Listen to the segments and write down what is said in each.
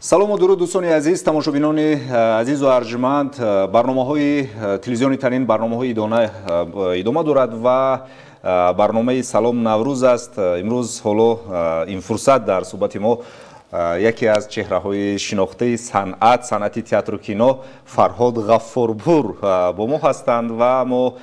Салому дуруд, дӯстони азиз, тамошобинони азизу арҷманд. Барномаҳои телевизиони Танин барномаҳои идома дорад ва барномаи Салом Наврӯз аст. Имрӯз ҳоло ин фурсат дар суҳбати мо яке аз чеҳраҳои шинохтаи санъати театру кино Фарҳод Ғаффорпур бо мо ҳастанд ва мо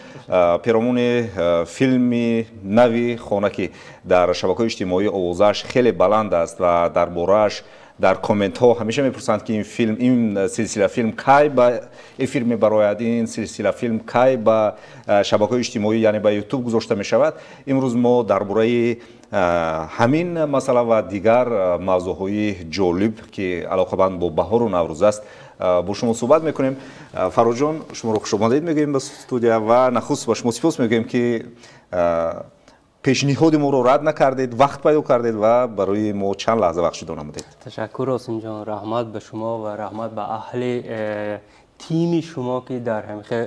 перомуни филми нави хона, ки дар шабакаҳои иҷтимоӣ овозааш хеле баланд аст ва дар борааш дар комментҳо ҳамеша мепурсанд, ки ин филм, ин силсила филм кай ба эфир мебарояд, ин силсила филм кай ба шабакаҳои иҷтимоӣ, яъне ба Ютуб гузошта мешавад. Имрӯз мо дар бораи ҳамин масъала ва дигар мавзӯъҳои ҷолиб, ки алоқабанд бо баҳору наврӯз аст, бо шумо суҳбат мекунем. Фарҳодҷон, шуморо хушомадед мегӯем ба студия ва нахуст ба шумо сипос мегӯем, ки пешниҳоди моро рад накардед, вақт пайдо кардед ва барои мо чанд лаҳза вақт ҷудо намудед. Ташаккур, Осимҷон, раҳмат ба шумо ва раҳмат ба аҳли тими шумо, ки дар ҳамихе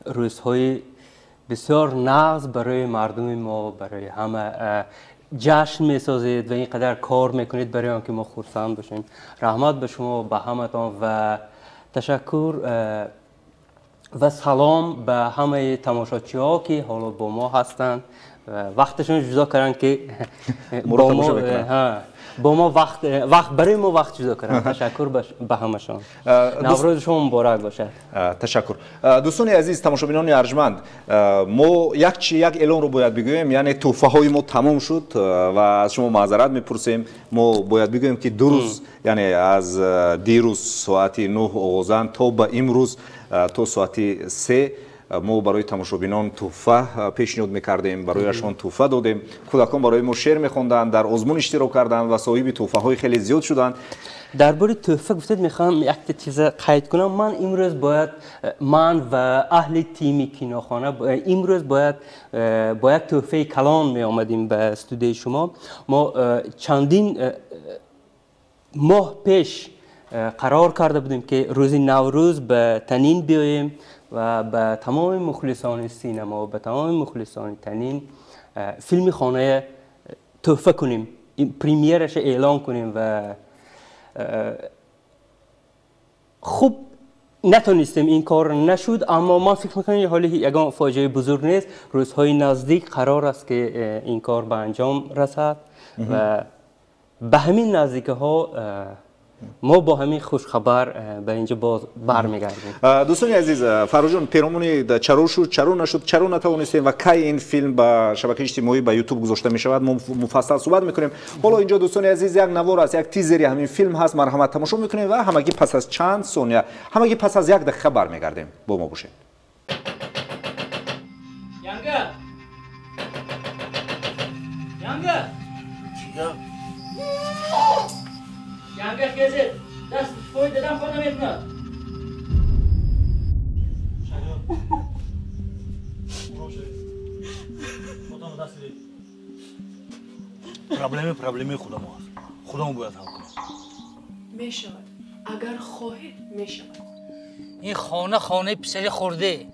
рӯзҳои бисёр нағз барои мардуми мо, барои ҳама ҷашн месозед ва ин қадар кор мекунед барои он ки мо хурсанд бошем. Раҳмат ба шумо, ба ҳаматон ва ташаккур ва салом ба ҳамаи тамошочиҳо, ки ҳоло бо мо ҳастанд, вақташон ҷудо карданд, ки бо мо вақт барои мо вақт ҷудо карданд. Ташаккур ба ҳамашон. Наврӯзи шумо муборак бошад. Ташаккур. Дӯстони азиз, тамошобинони арҷманд, мо як эълонро бояд бигӯем, яъне тӯҳфаҳои мо тамом шуд ва аз шумо маъзарат мепурсем. Мо бояд бигӯем, ки ду рӯз, яъне аз дирӯз соати 9 оғозан то ба имрӯз то соати 3 мо барои тамошобинон тӯҳфа пешниҳод мекардем, барояшон тӯҳфа додем. Кӯдакон барои мо шеър мехонданд, дар озмун иштирок карданд ва соҳиби тӯҳфаҳои хеле зиёд шуданд. Дар бораи тӯҳфа гуфтед, мехоҳам якта чиза қайд кунам. Ман имрӯз бояд, ман ва аҳли тими кинохона имрӯз бояд бо як тӯҳфаи калон меомадем ба студияи шумо. Мо чандин моҳ пеш қарор карда будем, ки рӯзи Наврӯз ба Танин биёем ва ба тамоми мухлисони синемо, ба тамоми мухлисони Танин филми хонае тӯҳфа кунем, премьераша эълон кунем ва хуб натонистем, ин кор нашуд, аммо ман фикр мекунам, ҳоли ягон фоҷиаи бузург нест. Рӯзҳои наздик қарор аст, ки ин кор ба анҷом расад ва ба ҳамин наздикиҳо мо бо ҳамин хушхабар ба инҷо боз бармегардем. Дӯстони азиз, Фарҳодҷон, перомуни чаро шуд, чаро нашуд, чаро натавонистем ва кай ин филм ба шабакаи иҷтимоӣ, ба Ютуб гузошта мешавад, мо муфассал суҳбат мекунем. Ҳоло инҷо, дӯстони азиз, як навор аст, як тизери ҳамин филм ҳаст, марҳамат тамошо мекунем ва ҳамагӣ пас аз чанд сония, ҳамагӣ пас аз як дақиқа бармегардем. Бо мо бошед. Янга! Янга! Янга хезет, даст пой дадам кор наметунад. Проблемаи худамо аст. Худамо бояд ҳал кунем. Мешавад. Агар хоҳед, мешавад. Ин хона хонаи писари хурде.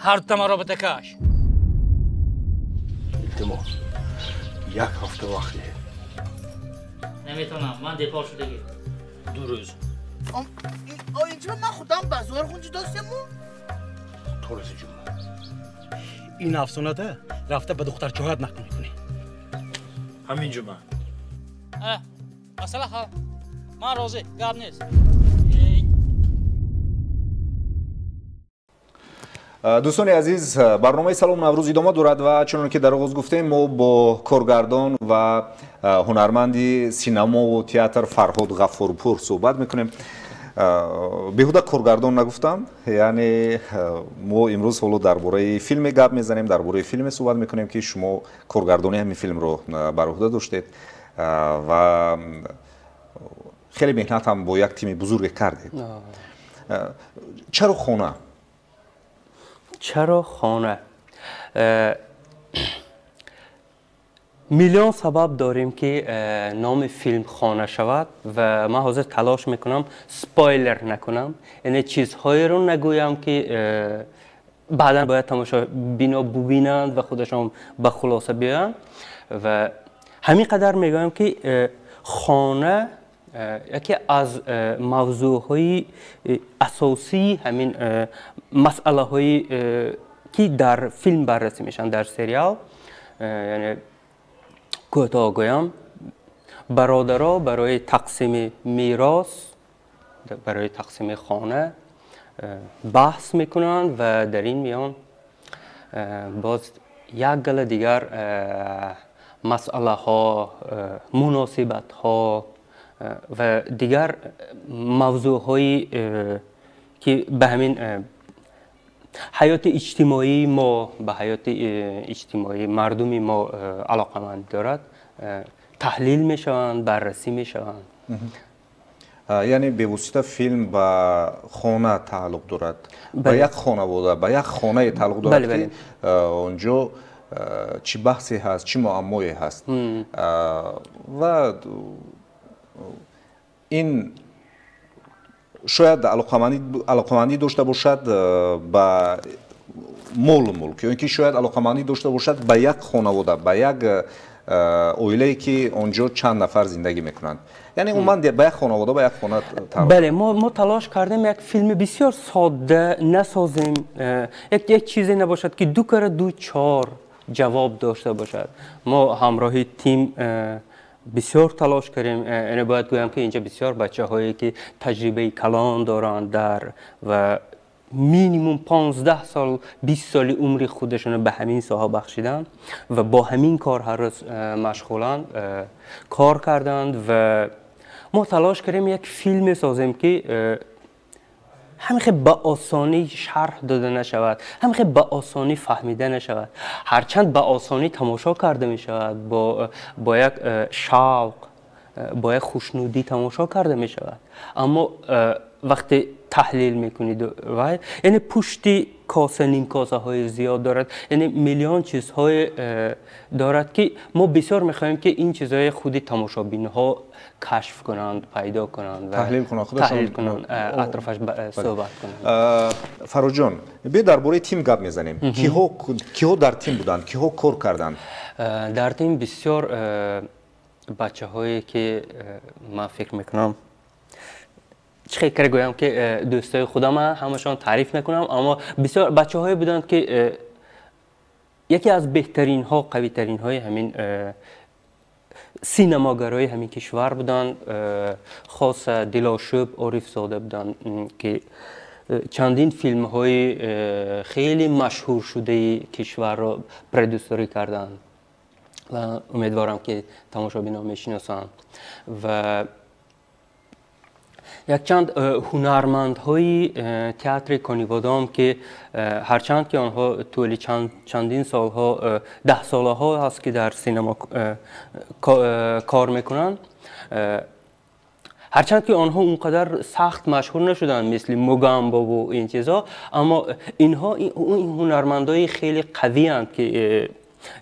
Ҳар дута маро битакаш. Илтимос, як ҳафта вақт диҳед. Наметавонам, ман депор шудагӣ. 2 рӯз. Инҷо ман худам ба зор хунҷи достему? То рӯзи ҷумъа. Ин афсоната рафта ба духтарчоҳат нақл мекунӣ. Ҳамин ҷумъа. Масъала ҳал. Ман розӣ, гап нест. Дӯстони азиз, барномаи Салом Наврӯз идома дорад ва чунон ки дар оғоз гуфтем, мо бо коргардон ва ҳунарманди синамову театр Фарҳод Ғаффорпур суҳбат мекунем. Беҳуда коргардон нагуфтам, яъне мо имрӯз ҳоло дар бораи филме гап мезанем, дар бораи филме суҳбат мекунем, ки шумо коргардони ҳамин филмро бар уҳда доштед ва хеле меҳнат ҳам бо як тими бузурге кардед. Чаро хона? Чаро хона? Миллион сабаб дорем, ки номи филм хона шавад ва ман ҳозир талош мекунам спойлер накунам, яъне чизҳоеро нагӯям, ки баъдан бояд тамошобино бубинанд ва худашон ба хулоса биёянд. Ва ҳамин қадар мегӯям, ки хона Яке аз мавзӯъҳои асосии ҳамин масъалаҳое ки дар филм баррасӣ мешаванд, дар сериал, яъне кӯтоҳ гӯям, бародаро барои тақсими мерос, барои тақсими хона баҳс мекунанд ва дар ин миён боз як гала дигар масъалаҳо, муносибатҳо ва дигар мавзӯъҳое ки ба ҳамин ҳаёти иҷтимоии мо, ба ҳаёти иҷтимоии мардуми мо алоқаманд дорад, таҳлил мешаванд, баррасӣ мешаванд. Яъне бевосита филм ба хона тааллуқ дорад, ба як хонавода, ба як хонае тааллуқ дорад, ки онҷо чӣ баҳсе ҳаст, чӣ муаммое ҳаст. Ва ин шояд алоқамандӣ дошта бошад ба молу мулк, ё ин ки шояд алоқамандӣ дошта бошад ба як хонавода, ба як оилае ки онҷо чанд нафар зиндагӣ мекунанд. Яъне умуман ба як хонавода, ба як хона. Бале, мо талош кардем як филми бисёр содда насозем, як чизе набошад ки ду кара ду чор ҷавоб дошта бошад. Мо ҳамроҳи тим бисёр талош кардем. Яъне бояд гӯям ки инҷа бисёр бачаҳое ки таҷрибаи калон доранд дар ва минимум 15 сол, 20 соли умри худашонро ба ҳамин соҳа бахшиданд ва бо ҳамин кор ҳар рӯз машғуланд, кор карданд. Ва мо талош кардем як филме созем ки ҳамихе ба осонӣ шарҳ дода нашавад, ҳамихе ба осонӣ фаҳмида нашавад, ҳарчанд ба осонӣ тамошо карда мешавад, бо як шавқ, бо як хушнудӣ тамошо карда мешавад, аммо вақте таҳлил мекунед вай, яъне пушти коса нимкосаҳои зиёд дорад, яъне миллион чизҳое дорад ки мо бисёр мехоҳем ки ин чизҳои худи тамошобинҳо кашф кунанд, пайдо кунанд, таҳлил кунанд, таҳлил кунанд, атрофаш суҳбат кунанд. Фаррухҷон, биё дар бораи тим гап мезанем. Киҳо дар тим буданд, киҳо кор карданд? Дар тим бисёр бачаҳое ки ман фикр мекунам, чӣ хел кара гӯям ки дӯстои худама ҳамашон таъриф мекунам, аммо бисёр бачаҳое буданд ки яке аз беҳтаринҳо, қавитаринҳои ҳамин синемагарои ҳамин кишвар буданд. Хоса Дилошӯб Орифзода буданд ки чандин филмҳои хеле машҳуршудаи кишварро продюсерӣ карданд ва умедворам ки тамошобинон мешиносанд. Ва якчанд ҳунармандҳои театри Конибодом ки ҳарчанд ки онҳо тӯли чандин солҳо, даҳсолаҳо ҳаст ки дар синема кор мекунанд, ҳарчанд ки онҳо он қадар сахт машҳур нашуданд мисли Мугамбову ин чизҳо, аммо инҳо ҳунармандҳои хеле қавианд ки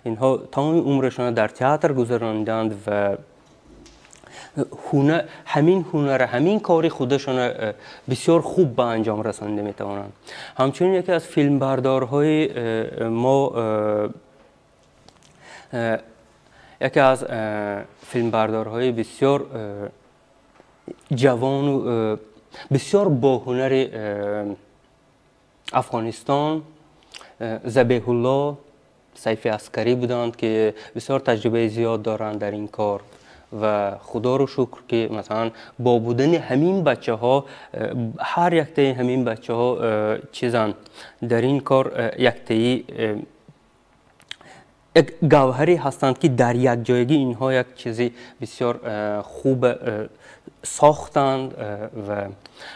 инҳо тамоми умрашонро дар театр гузарониданд ва ҳамин ҳунара, ҳамин кори худашонро бисёр хуб ба анҷом расонида метавонанд. Ҳамчунин яке аз филмбардорҳои мо, яке аз филмбардорҳои бисёр ҷавону бисёр боҳунари Афғонистон Забеҳулло Сайфи Аскарӣ буданд ки бисёр таҷрибаи зиёд доранд дар ин кор. Ва худоро шукр ки масалан бо будани ҳамин бачаҳо, ҳар яктаи ҳамин бачаҳо чизанд дар ин кор, яктаи як гавҳаре ҳастанд ки дар якҷоягӣ инҳо як чизи бисёр хуб сохтанд. Ва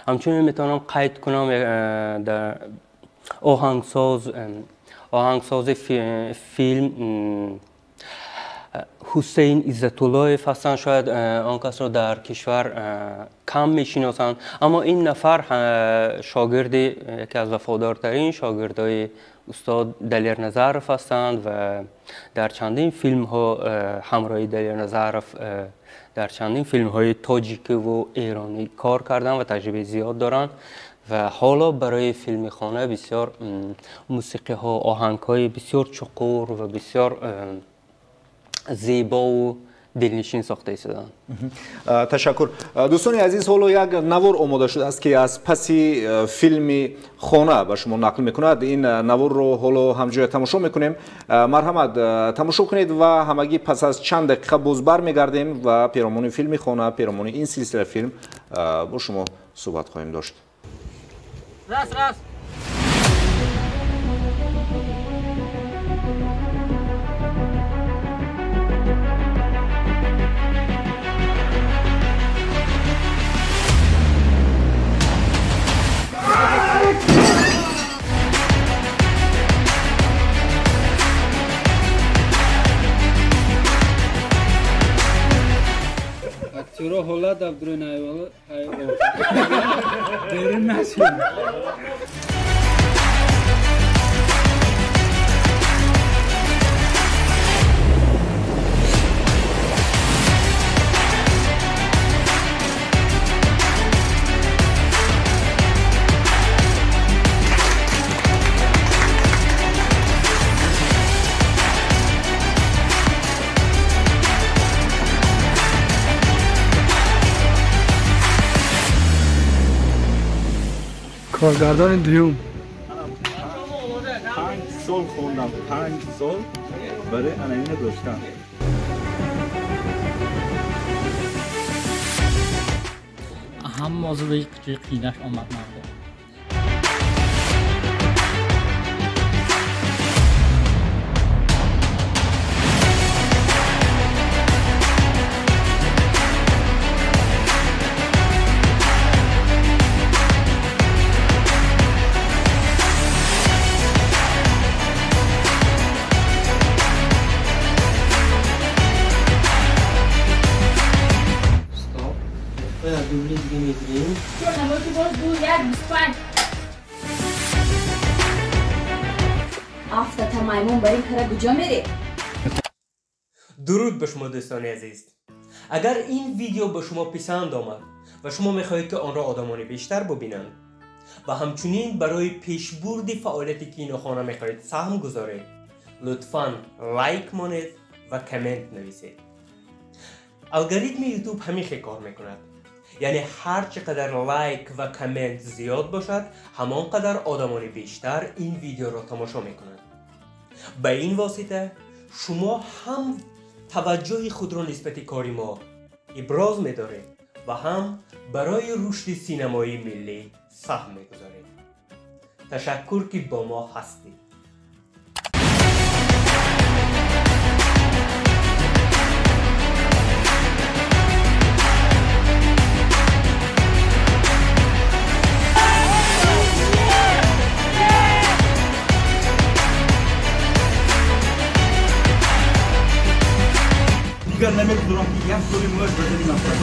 ҳамчунин метавонам қайд кунам оҳангсози филм Ҳусейн Иззатуллоев ҳастанд. Шояд он касро дар кишвар кам мешиносанд, аммо ин нафар шогирди, яке аз вафодортарин шогирдои устод Далер Назаров ҳастанд ва дар чандин филмҳо ҳамроҳи Далер Назаров дар чандин филмҳои тоҷикиву эронӣ кор карданд ва таҷрибаи зиёд доранд. Ва ҳоло барои филми хона бисёр мусиқиҳо, оҳангҳои бисёр чуқур ва бисёр зебову дилнишин сохта истоданд. Ташаккур. Дӯстони азиз, ҳоло як навор омода шудааст, ки аз паси филми «Хона» ба шумо нақл мекунад. Ин наворро ҳоло ҳамҷоя тамошо мекунем. Марҳамат, тамошо кунед ва ҳамагӣ пас аз чанд дақиқа боз бармегардем ва перомони филми «Хона», перомони ин силсила филм бо шумо суҳбат хоҳем дошт. Раз, раз. Актёро ҳолат Абдурин Айвалы берун нашид. Коргардони дуюм. 5 сол хондам, 5 сол барои ана ина доштам. Ҳама озодаи ҷои қийнаш омад мардум. Дубли дига мегирем. Дуруд ба шумо дӯстони азиз. Агар ин видео ба шумо писанд омад ва шумо мехоҳед, ки онро одамони бештар бубинанд ва ҳамчунин барои пешбурди фаъолияти кинохона мехоҳед саҳм гузоред, лутфан лайк монед ва коммент нависед. Алгоритми YouTube ҳамин хел кор мекунад. Яъне ҳар чӣ қадар лайк ва коммент зиёд бошад, ҳамон қадар одамони бештар ин видеоро тамошо мекунанд. Ба ин восита шумо ҳам таваҷҷӯҳи худро нисбати кори мо иброз медоред ва ҳам барои рушди синамои миллӣ саҳм мегузоред. Ташаккур, ки бо мо ҳастед. Дигар намегузорам, ки як соли мӯяш ба замин афтад.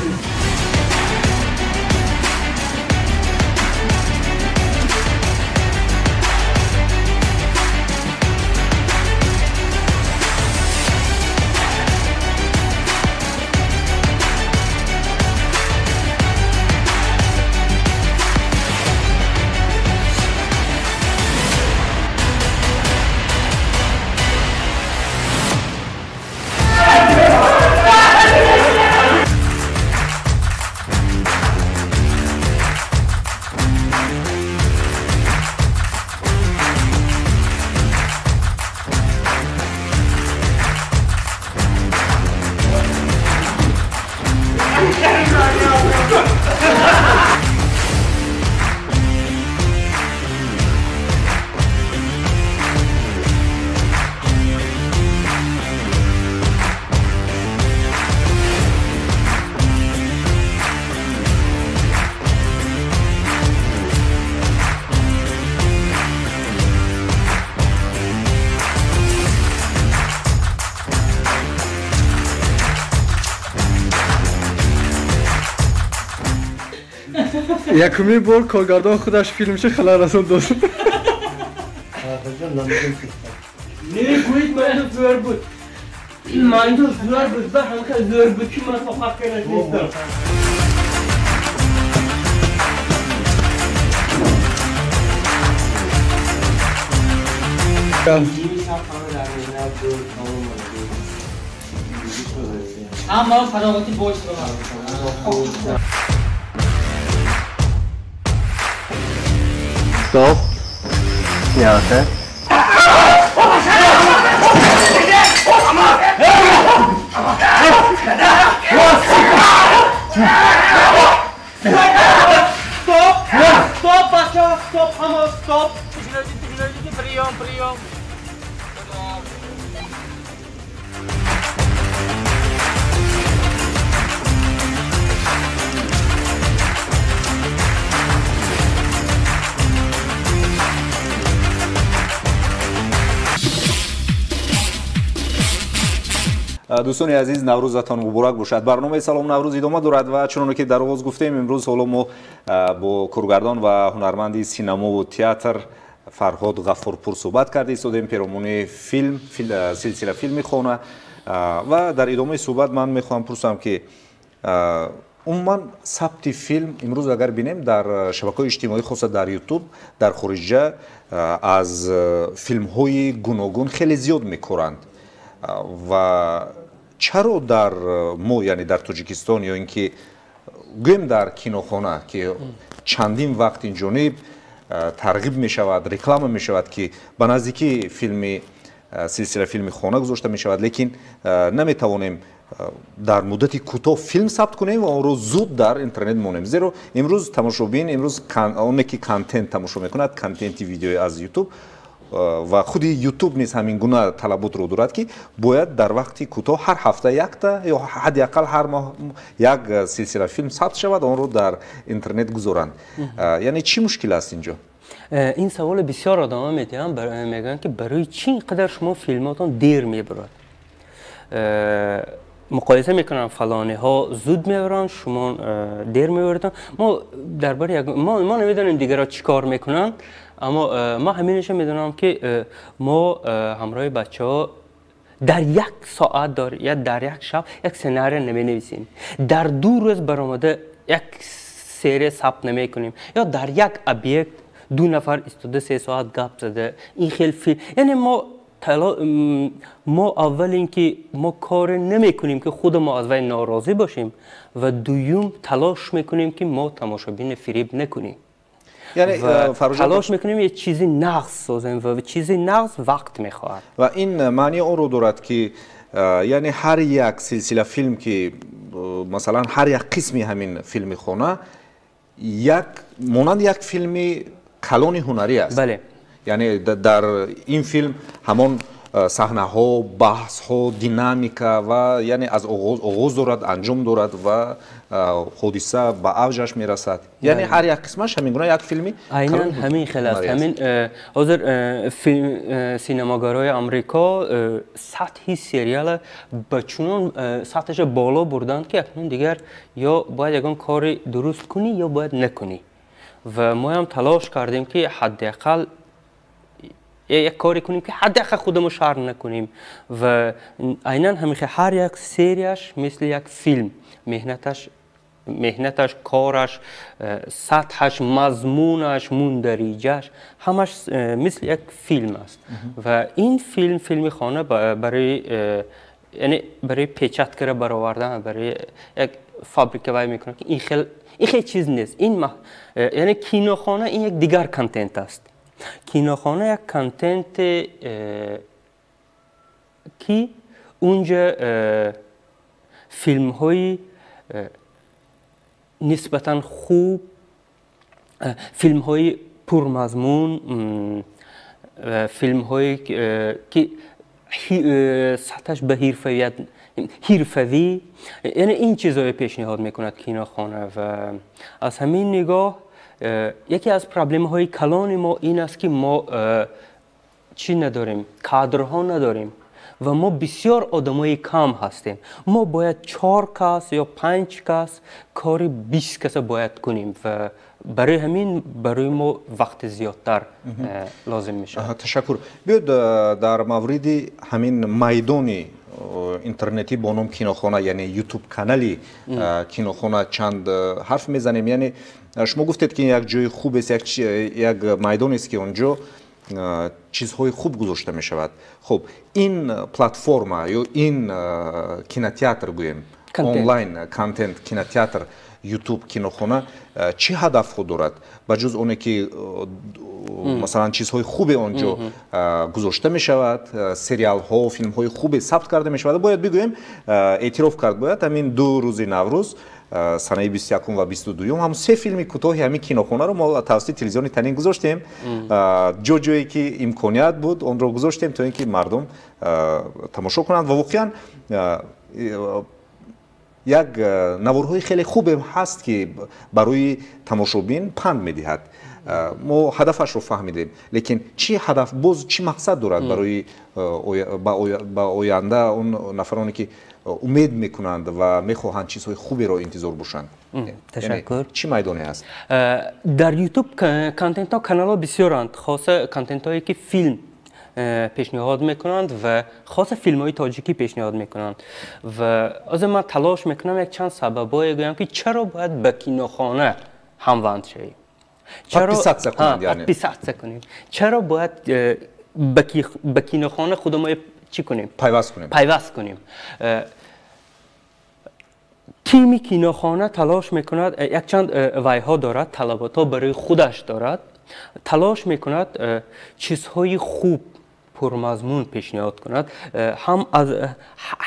Якумин бор коргардон худаш филмши халал расон дод. Не гӯед, ман зӯр буд. Ман зӯр буд, ба ҳамка зӯр буд, ки ман тоқат карда нестам. Ҳама фароғати бош равад. Стоп. Снято. Стоп! Стоп, бача! Стоп, ҳама, стоп! Приём, приём. Дӯстони азиз, Наврӯзатон муборак бошад. Барномаи Салом Наврӯз идома дорад ва чуноне ки дар оғоз гуфтем, имрӯз ҳоло мо бо коргардон ва ҳунарманди синамову театр Фарҳод Ғафурпур суҳбат карда истодем перомуни филм, силсила филми Хона. Ва дар идомаи суҳбат ман мехоҳам пурсам, ки умуман сабти филм имрӯз агар бинем дар шабакаҳои иҷтимоӣ, хоса дар Ютуб, дар хориҷа аз филмҳои гуногун хеле зиёд мекоранд. Ва чаро дар мо, яъне дар Тоҷикистон ё ин ки гӯем дар кинохона, ки чандин вақт инҷониб тарғиб мешавад, реклама мешавад, ки ба наздикӣ филми силсила филми Хона гузошта мешавад, лекин наметавонем дар муддати кӯтоҳ филм сабт кунем ва онро зуд дар интернет монем, зеро имрӯз тамошобин, имрӯз оне ки контент тамошо мекунад, контенти видеои аз Ютуб, ва худи Ютуб низ ҳамин гуна талаботро дорад, ки бояд дар вақти кӯтоҳ ҳар ҳафта якта ё ҳадди ақал ҳар моҳ як силсила филм сабт шавад, онро дар интернет гузоранд. Яъне чӣ мушкил аст инҷо? Ин саволе бисёр одамон медиҳанд, мегӯянд, ки барои чӣ ин қадар шумо филмотон дер мебарад? Муқоиса мекунанд, фалониҳо зуд мебаранд, шумо дер мебаред. Мо дар бораи мо намедонем дигарро чӣ кор мекунанд, аммо ман ҳаминашро медонам, ки мо ҳамроҳи бачаҳо дар як соат ё дар як шаб як сценария наменависем, дар 2 рӯз баромада як серия сабт намекунем, ё дар як объект 2 нафар истода 3 соат гап зада ин хел филм. Яъне мо аввал ин ки мо коре намекунем, ки худ мо аз вай норозӣ бошем, ва дуюм талош мекунем, ки мо тамошобин фиреб накунем. Талош мекунем як чизи нағз созем ва чизи нағз вақт мехоҳад. Ва ин маънии онро дорад, ки яъне ҳар як силсила филм, ки масалан ҳар як қисми ҳамин филми Хона як монанд як филми калони ҳунарӣ аст. Бале. Яъне дар ин филм ҳамон саҳнаҳо, баҳсҳо, динамика ва яъне аз оғоз дорад, анҷом дорад ва ҳодиса ба авҷаш мерасад. Яъне ҳар як қисмаш ҳамин гуна як филми айнан ҳамин хел аст. Ҳамин ҳозир синемагарои Амрико сатҳи сериала ба чунон сатҳаша боло бурданд, ки акнун дигар ё бояд ягон кори дуруст кунӣ, ё бояд накунӣ. Ва моям талош кардем, ки ҳадди ақал як коре кунем, ки ҳадди ақал худамон шарм накунем. Ва айнан ҳамин ҳар як серияш мисли як филм, меҳнаташ, кораш, сатҳаш, мазмунаш, мундариҷаш ҳамаш мисли як филм аст. Ва ин филм, филми Хона, барои яъне барои печат кара баровардан, барои як фабрика вай мекунад, ки ин хел чиз нест. Яъне кинохона ин як дигар контент аст. Кинохона як контенте, ки унҷа филмҳои нисбатан хуб, филмҳои пурмазмун, филмҳое ки сатҳаш ба ҳирфавият ҳирфавӣ, яъне ин чизҳое пешниҳод мекунад кинохона. Ва аз ҳамин нигоҳ яке аз проблемаҳои калони мо ин аст, ки мо чӣ надорем, кадрҳо надорем ва мо бисёр одамои кам ҳастем. Мо бояд 4 кас ё 5 кас кори 20 каса бояд кунем ва барои ҳамин барои мо вақти зиёдтар лозим мешавад. Ташаккур. Биёед дар мавриди ҳамин майдони интернетӣ бо ном Кинохона, яъне Ютуб канали Кинохона чанд ҳарф мезанем. Яъне шумо гуфтед, ки як ҷои хубест, як майдонест, ки он ҷо чизҳои хуб гузошта мешавад. Хуб, ин платформа ё ин кинотеатр гӯем Онлайн контент, кинотеатр, ютуб, кинохона чӣ ҳадафҳо дорад? Ба ҷуз оне ки масалан чизҳои хубе он ҷо гузошта мешавад, сериалҳо, филмҳои хубе сабт карда мешавад. Бояд бигӯем, эътироф кард бояд, ҳамин 2 рӯзи Наврӯз, санаи 21 ва 22, ҳам 3 филми кӯтоҳи ҳамин кинохонаро мо тавассути телевизиони Танин гузоштем. Ҷо ҷое ки имконият буд, онро гузоштем, то ин ки мардум тамошо кунанд. Ва воқеан як наворҳои хеле хубе ҳаст, ки барои тамошобин панд медиҳад. Мо ҳадафашро фаҳмидем, лекин чӣ ҳадаф, боз чӣ мақсад дорад барои ба оянда он нафароне ки умед мекунанд ва мехоҳанд чизҳои хуберо интизор бошанд? Ташаккур. Чӣ майдоне аст? Дар ютуб контентҳо, каналҳо бисёранд, хоса контентҳое ки филм пешниҳод мекунанд ва хоса филмҳои тоҷикӣ пешниҳод мекунанд. Ва ҳозир ман талош мекунам якчанд сабабҳое гӯям, ки чаро бояд ба кинохона ҳамванд шавем. Подписаться кунанд, яъне. Подписаться кунем. Чаро бояд ба кинохона худамо чӣ кунем? Пайваст кунем. Пайваст кунем. Тими кинохона талош мекунад, якчанд вайҳо дорад, талаботҳо барои худаш дорад, талош мекунад чизҳои хуб, пурмазмун пешниҳод кунад, ҳам аз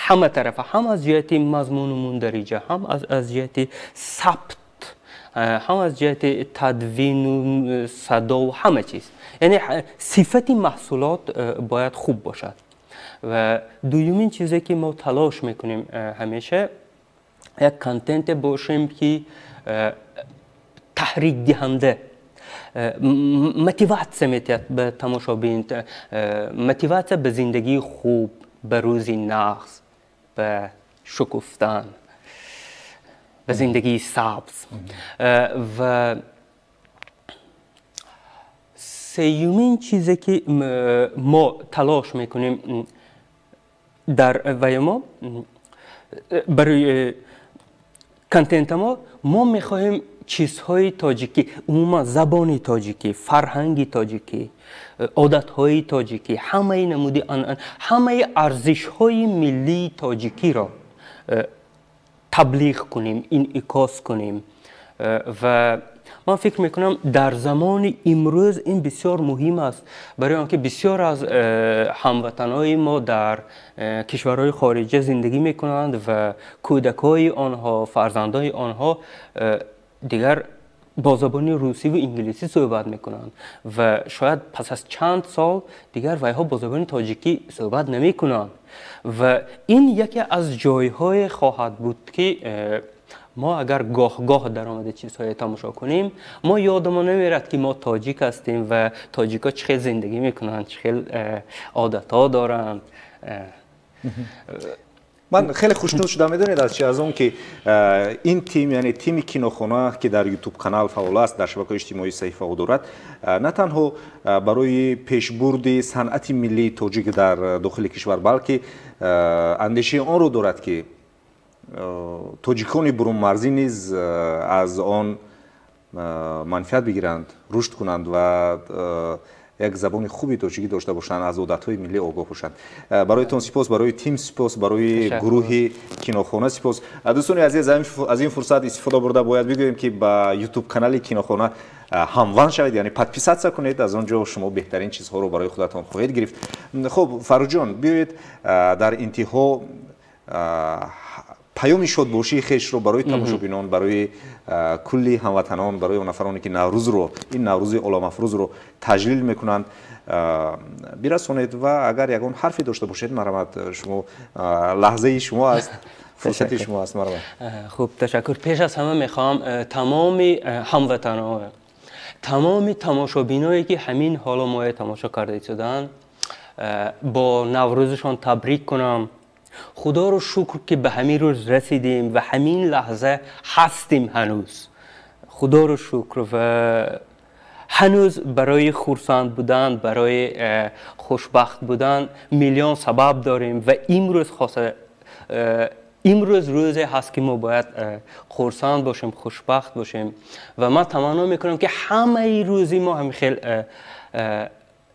ҳама тарафа, ҳам аз ҷиҳати мазмуну мундариҷа, ҳам аз ҷиҳати сабт, ҳам аз ҷиҳати тадвину садову ҳама чиз. Яъне сифати маҳсулот бояд хуб бошад. Ва дуюмин чизе ки мо талош мекунем, ҳамеша як контенте бошем, ки таҳрикдиҳанда, мотиватсия метиҳад ба тамошобин, мотиватсия ба зиндагии хуб, ба рӯзи нағз, ба шукуфтан, ба зиндагии сабз. Ва сеюмин чизе ки мо талош мекунем дар вай мо барои контента, мо мехоҳем чизҳои тоҷикӣ, умуман забони тоҷикӣ, фарҳанги тоҷикӣ, одатҳои тоҷикӣ, ҳамаи намуди ҳамаи арзишҳои миллии тоҷикиро таблиғ кунем, инъикос кунем. Ва ман фикр мекунам, дар замони имрӯз ин бисёр муҳим аст, барои он ки бисёр аз ҳамватанҳои мо дар кишварҳои хориҷа зиндагӣ мекунанд ва кӯдакҳои онҳо, фарзандои онҳо дигар бо забони русӣ ва инглисӣ суҳбат мекунанд ва шояд пас аз чанд сол дигар вайҳо бо забони тоҷикӣ суҳбат намекунанд. Ва ин яке аз ҷойҳое хоҳад буд, ки мо агар гоҳ-гоҳ даромада чизҳое тамошо кунем, мо ёдамон намерад, ки мо тоҷик ҳастем ва тоҷикҳо чӣ хел зиндагӣ мекунанд, чӣ хел одатҳо доранд. Ман хеле хушнуд шудам, медонед аз чи? Аз он ки ин тим, яъне тими кинохона, ки дар ютуб канал фаъол аст, дар шабакаҳои иҷтимоӣ саҳифаҳо дорад, на танҳо барои пешбурди санъати миллии тоҷик дар дохили кишвар, балки андешаи онро дорад, ки тоҷикони бурунмарзӣ низ аз он манфиат бигиранд, рушд кунанд ва як забони хуби тоҷикӣ дошта бошанд, аз одатҳои миллӣ огоҳ бошанд. Бароятон сипос, барои тим сипос, барои гурӯҳи кинохона сипос. Дӯстони азиз, аз ин фурсат истифода бурда бояд бигӯем, ки ба ютуб канали кинохона ҳамванд шавед, яъне подписаться кунед. Аз он ҷо шумо беҳтарин чизҳоро барои худатон хоҳед гирифт. Хуб, Фарруҷон, биёед дар интиҳо паёми шодбошии хешро барои тамошобинон, барои кулли ҳамватанон, барои он нафароне ки Наврӯзро, ин Наврӯзи оламафрӯзро таҷлил мекунанд, бирасонед. Ва агар ягон ҳарфе дошта бошед, марҳамат, шумо, лаҳзаи шумо аст, фурсати шумо аст, марҳамат. Хуб, ташаккур. Пеш аз ҳама мехоҳам тамоми ҳамватанон, тамоми тамошобиное ки ҳамин ҳоло моя тамошо карда истоданд, бо Наврӯзашон табрик кунам. Худоро шукр, ки ба ҳамин рӯз расидем ва ҳамин лаҳза ҳастем ҳанӯз. Худоро шукр, ва ҳанӯз барои хурсанд будан, барои хушбахт будан миллион сабаб дорем. Ва имрӯз хоса, имрӯз рӯзе ҳаст, ки мо бояд хурсанд бошем, хушбахт бошем. Ва ман таманно мекунам, ки ҳамаи рӯзи мо ҳамин хел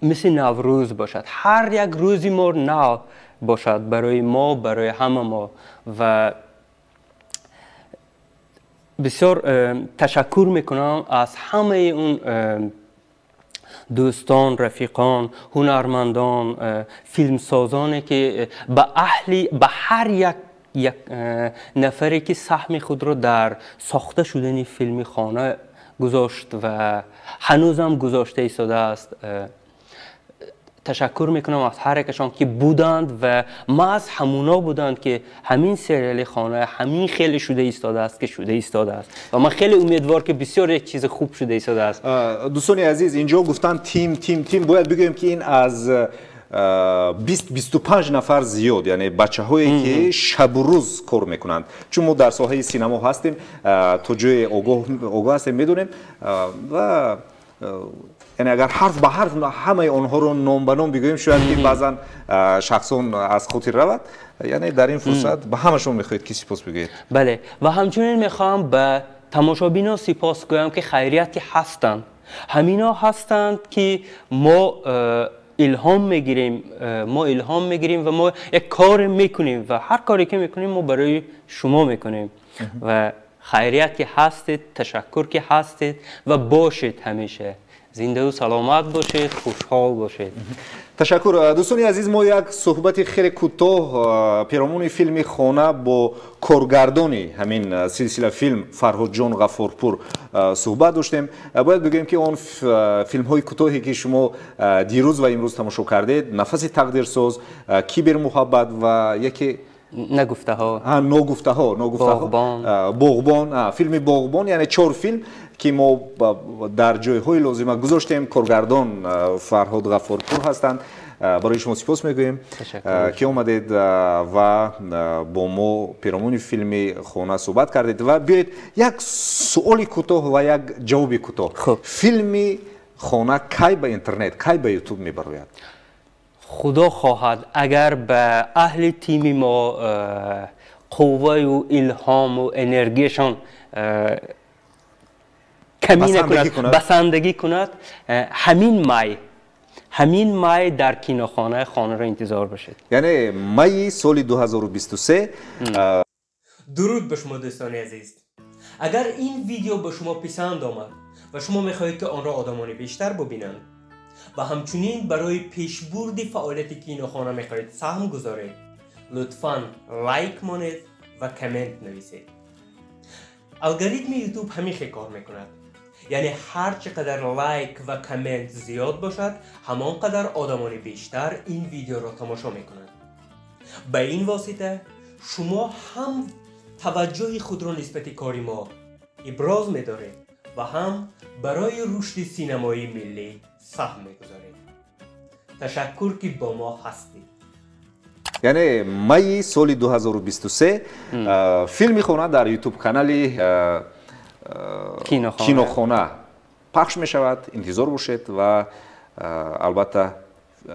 мисли Наврӯз бошад, ҳар як рӯзи мо нав бошад барои мо, барои ҳама мо. Ва Бисёр ташаккур мекунам аз ҳамаи он дӯстон, рафиқон, ҳунармандон, филмсозоне, ки ба аҳли, ба ҳар як нафаре, ки саҳми худро дар сохта шудани филми «Хона» гузошт ва ҳанӯзам гузошта истодааст. Ташаккур мекунам аз ҳар якашон, ки буданд ва маҳз ҳамуно буданд, ки ҳамин сериали «Хона» ҳамин хеле шуда истодааст, ки шуда истодааст, ва ман хеле умедвор, ки бисёр як чизи хуб шуда истодааст. Дӯстони азиз, инҷо гуфтанд тим, тим, тим. Бояд бигӯем, ки ин аз 20-25 нафар зиёд, яъне бачаҳое, ки шабу рӯз кор мекунанд. Чун мо дар соҳаи синамо ҳастем, то ҷое огоҳ ҳастем, медонем, ва яъне агар ҳарф ба ҳарф ҳамаи онҳоро ном ба ном бигӯем, шояд ки баъзан шахсон аз хотир равад. Яъне дар ин фурсат ба ҳама шумо мехоҳед ки сипос бигӯед. Бале, ва ҳамчунин мехоҳам ба тамошобино сипос гӯям, ки хайрият ки ҳастанд. Ҳамино ҳастанд, ки мо илҳом мегирем, мо илҳом мегирем ва мо як кор мекунем, ва ҳар коре ки мекунем, мо барои шумо мекунем. Ва хайрият ки ҳастед, ташаккур ки ҳастед ва бошед. Ҳамеша зиндаву саломат бошед, хушҳол бошед. Ташаккур. Дӯстони азиз, мо як суҳбати хеле кӯтоҳ перомуни филми «Хона» бо коргардони ҳамин силсила филм Фарҳодҷон Ғаффорпур суҳбат доштем. Бояд бигӯем, ки он филмҳои кӯтоҳе, ки шумо дирӯз ва имрӯз тамошо кардед, «Нафаси тақдирсоз», «Кибермуҳаббат» ва яке «Нагуфтаҳо». «Ногуфтаҳо», «Ногуфтаҳо», «Боғбон», филми «Боғбон», яъне чор филм, ки мо дар ҷойҳои лозима гузоштем, коргардон Фарҳод Ғаффорпур ҳастанд. Барои шумо сипос мегӯем, ки омадед ва бо мо перомуни филми «Хона» суҳбат кардед. Ва биёед, як суоли кӯтоҳ ва як ҷавоби кӯтоҳ: филми «Хона» кай ба интернет, кай ба Ютуб мебарояд? Худо хоҳад, агар ба аҳли тими мо қувваю илҳому энергияшон камӣ накунад, басандагӣ кунад, ҳамин май дар кинохона «Хонаро» интизор бошед. Яъне майи соли 2023. Дуруд ба шумо, дӯстони азиз! Агар ин видео ба шумо писанд омад ва шумо мехоҳед, ки онро одамони бештар бубинанд, ва ҳамчунин барои пешбурди фаъолияти кинохона мехоҳед саҳм гузоред, лутфан лайк монед ва коммент нависед. Алгоритми Ютуб ҳамин хел кор мекунад, яъне ҳар чӣ қадар лайк ва коммент зиёд бошад, ҳамон қадар одамони бештар ин видеоро тамошо мекунанд. Ба ин восита шумо ҳам таваҷҷӯҳи худро нисбати кори мо иброз медоред ва ҳам барои рушди синамои миллӣ саҳм мегузоред. Ташаккур, ки бо мо ҳастед. Яъне майи соли 2023 филми «Хона» дар Ютуб канали кинохона пахш мешавад. Интизор бошед ва албатта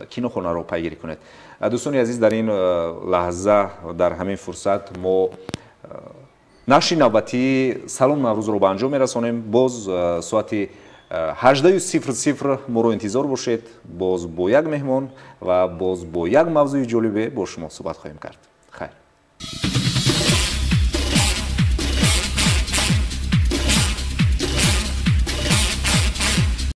кинохонаро пайгирӣ кунед. Дӯстони азиз, дар ин лаҳза, дар ҳамин фурсат мо нашри навбатии «Салом Наврӯзро» ба анҷом мерасонем. Боз соати 18:00 моро интизор бошед. Боз бо як меҳмон ва боз бо як мавзӯи ҷолибе бо шумо суҳбат хоҳем кард. Хайр.